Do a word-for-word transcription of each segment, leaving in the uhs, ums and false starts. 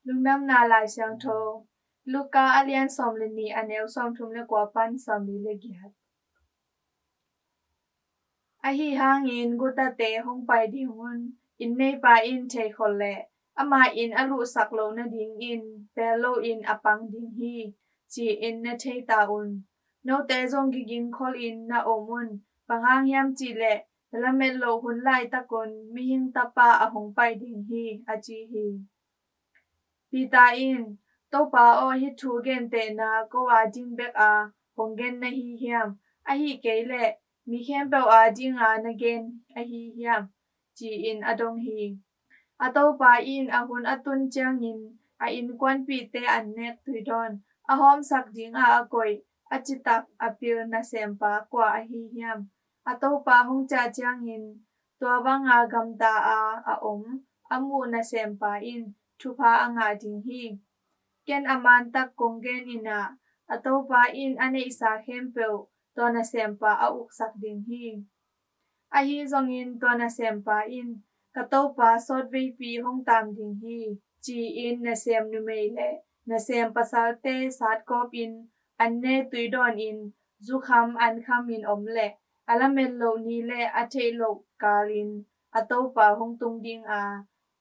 Lungdamna Lai Siangtho, Luka a lian sawm le nih, a neu sawm thum le kua pan sawm li le giat. Ahi hangin gutate hong pai ding un, inn neipa in thei khol leh, ama inn a luhsak loh nadingin pel loin a pang ding hi, ci-in na thei ta un. Note zong kiging kholin na om un, bang hang hiam cih leh, na lamet loh hun laitakun mihing tapa a hong pai ding hi, a ci hi. Peter in, Topa aw, hih thu gentehna ko a ding bek a hong gen na hi hiam? Ahi kei leh mi khempeuh a dinga na gen ahi hiam? Ci-in a dong hi. A topa in a hun a tun ciangin a innkuanpihte an nek tuidawn, a hawmsak dinga a koih, a citak a pil nasempa kua ahi hiam? A topa hong ciah ciangin tua banga gamta a a om a muh nasempa in thupha a ngah ding hi. Ken a mantak kong gen in ah, a topa in a neihsa khempeuh tua nasempa a uksak ding hi. Ahi zongin tua nasempa in, ka topa sawtveipi hong taam ding hi, ci-in nasem numei le nasem pasalte satkawpin an ne tuidawnin zukham an khamin om leh a lamet loh ni le a theih loh kalin a topa hong tung ding a,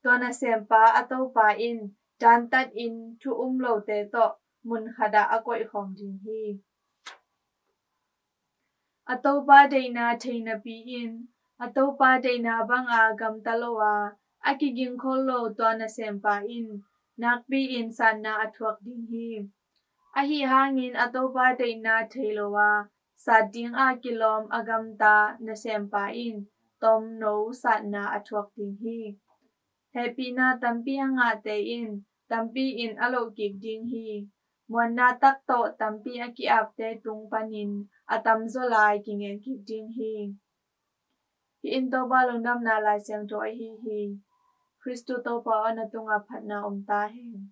tua nasempa a topa in dantatin thu um lote tawh mun khatah a koihkhawm ding hi. A topa deihna thei napi-in a topa deihna banga gamta lo a, a kigingkhol lo tua nasempa in nakpi-in satna a thuak ding hi. Ahi hangin a topa deihna thei lo a, sat dinga kilawm a gamta nasempa in tomno satna a thuak ding hi. Hehpihna tampi a ngahte in tampi-in a loh kik ding hi. Muanna tak tawh tampi a ki-apte tung panin a tamzaw lai kingen kik ding hi. Hih in Topa Lungdamna Lai Siangtho ahi hi. Khristu Topa aw, na tungah phatna om ta hen.